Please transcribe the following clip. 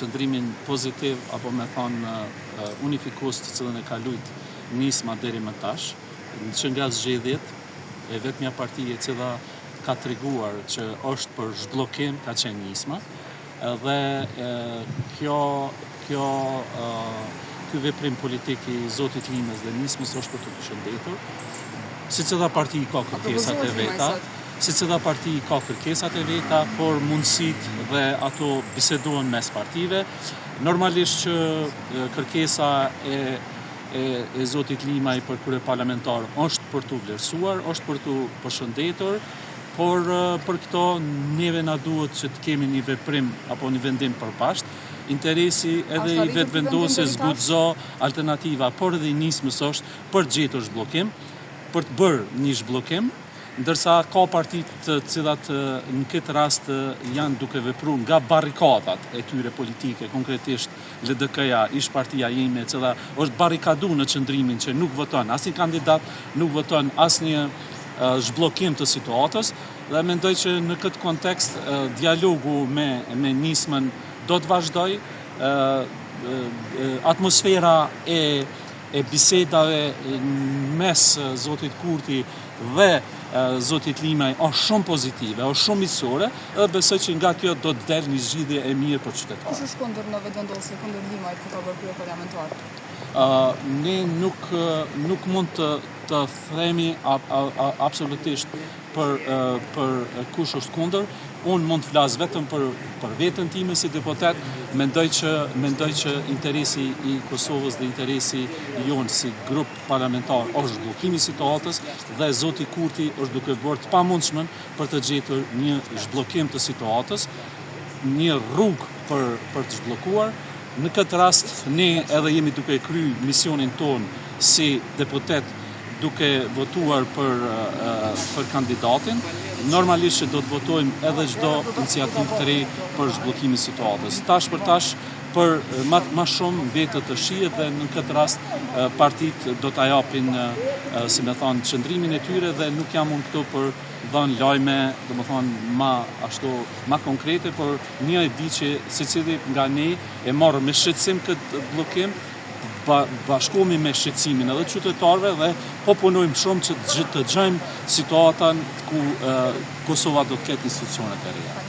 qëndrimin pozitiv apo me thonë unifikues të cilën e ka lujt Nisma deri më tash, që nga zgjedhjet e vetmja parti e cila ka treguar që është për zhbllokim ka qenë Nisma dhe kjo kjo ky veprim politik i zotit Limës dhe Nismës është për t'u përshëndetur. Secila parti ka kërkesat e veta, secila parti ka kërkesat e veta, por mundësitë dhe ato bisedohen mes partive. Normalisht që kërkesa e e, e zotit Limaj për kryeparlamentar është për t'u vlerësuar, është për t'u përshëndetur, por për këto neve na duhet që të kemi një veprim apo një vendim përbashkët. Interesi edhe i Vetëvendosjes, Guxo, Alternativa, por edhe i Nismës është për të gjetur zhbllokim, për të bërë një zhbllokim, ndërsa ka parti të cilat në këtë rast janë duke vepru nga barrikadat e tyre politike, konkretisht LDK-ja, ish partia ime, e cila është barrikadu në qëndrimin që nuk voton asnjë kandidat, nuk voton asnjë zhbllokim të situatës dhe mendoj që në këtë kontekst dialogu me me Nismën do të vazhdojë atmosfera e e bisedave mes zotit Kurti dhe zotit Limaj është shumë pozitive, është shumë miqësore dhe besoj që nga kjo do të del një zgjidhje e mirë për qytetarët. Kush është kundër në Vetëvendosje, kundër Limajt për ta bërë kryeparlamentar? Uh, ne nuk nuk mund të të themi a, a, a, absolutisht për për kush është kundër. Unë mund të flas vetëm për për veten time si deputet. Mendoj që mendoj që interesi i Kosovës dhe interesi jonë si grup parlamentar është zhbllokimi i situatës dhe zoti Kurti është duke bërë të pamundshmen për të gjetur një zhbllokim të situatës, një rrugë për për të zhbllokuar. Në këtë rast ne edhe jemi duke kry misionin tonë si deputet duke votuar për për kandidatin. Normalisht që do të votojmë edhe çdo iniciativë të re për zhbllokimin e situatës. Tash për tash për ma, ma shumë mbetet të shihet dhe në këtë rast partitë do ta japin si me thonë qëndrimin e tyre dhe nuk jam unë këtu për dhënë lajme, domethonë ma ashtu ma konkrete, por një e di që secili nga ne e marrë me shqetësim këtë bllokim, ba, bashkohemi me shqetësimin edhe qytetarëve dhe po punojmë shumë që të, të gjejmë situatën ku e, Kosova do të ketë institucionet e reja.